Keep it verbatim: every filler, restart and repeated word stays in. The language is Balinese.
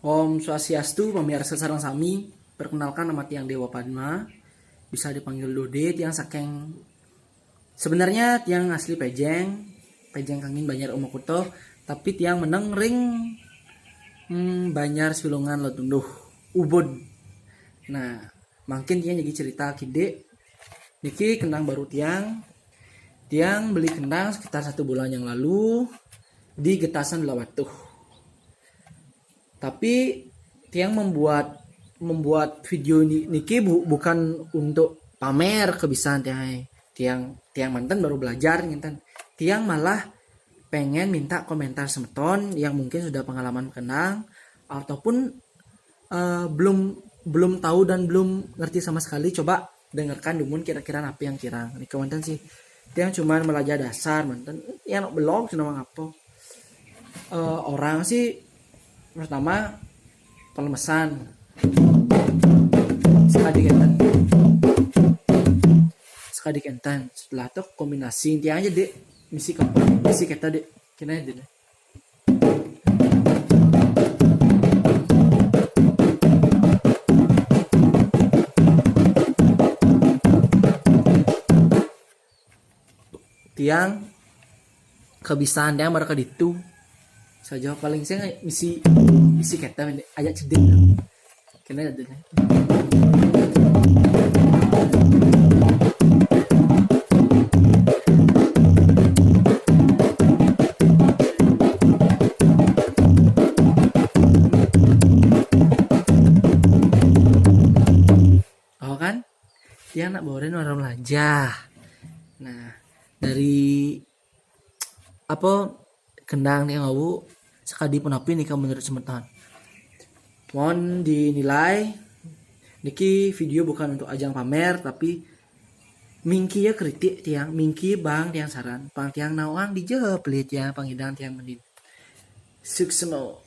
Om Swastiastu, pamiarsa sareng sami. Perkenalkan, nama tiang Dewa Padma, bisa dipanggil Dode. Tiang saking, sebenarnya tiang asli Pejeng, Pejeng Kangin, Banjar Uma Kuto, tapi tiang meneng ring hmm, Banjar Silungan Lotunduh, Ubud. Nah, mungkin tiang jadi cerita kide. Niki kendang baru tiang. Tiang beli kendang sekitar satu bulan yang lalu di Getasan Blahbatuh. Tapi tiang membuat membuat video ini niki bu, bukan untuk pamer kebisaan tiang. Tiang tiang manten baru belajar ngenten. Tiang malah pengen minta komentar semeton yang mungkin sudah pengalaman kendang ataupun eh, belum belum tahu dan belum ngerti sama sekali. Coba dengarkan dulu kira-kira apa yang kirang. Ini komentar sih. Tiang cuman belajar dasar manten. Yang belok cuma apa? Eh, orang sih pertama pelemesan sekali kenten sekali kenten setelah itu kombinasi tiang aja deh misi ke misi kita deh kena aja deh tiang kebisaan tiang baru ke ditu saja paling saya misi misi kita aja cedek kena ada nih oh kan tiang nak bawain orang belajar nah dari apa kendang nih ngau sekadi punapi nih menurut semeton mohon dinilai niki video bukan untuk ajang pamer tapi mingki ya kritik tiang mingki bang tiang saran pang tiang nawang dijawab pelit ya pangidang tiang mendin suksmo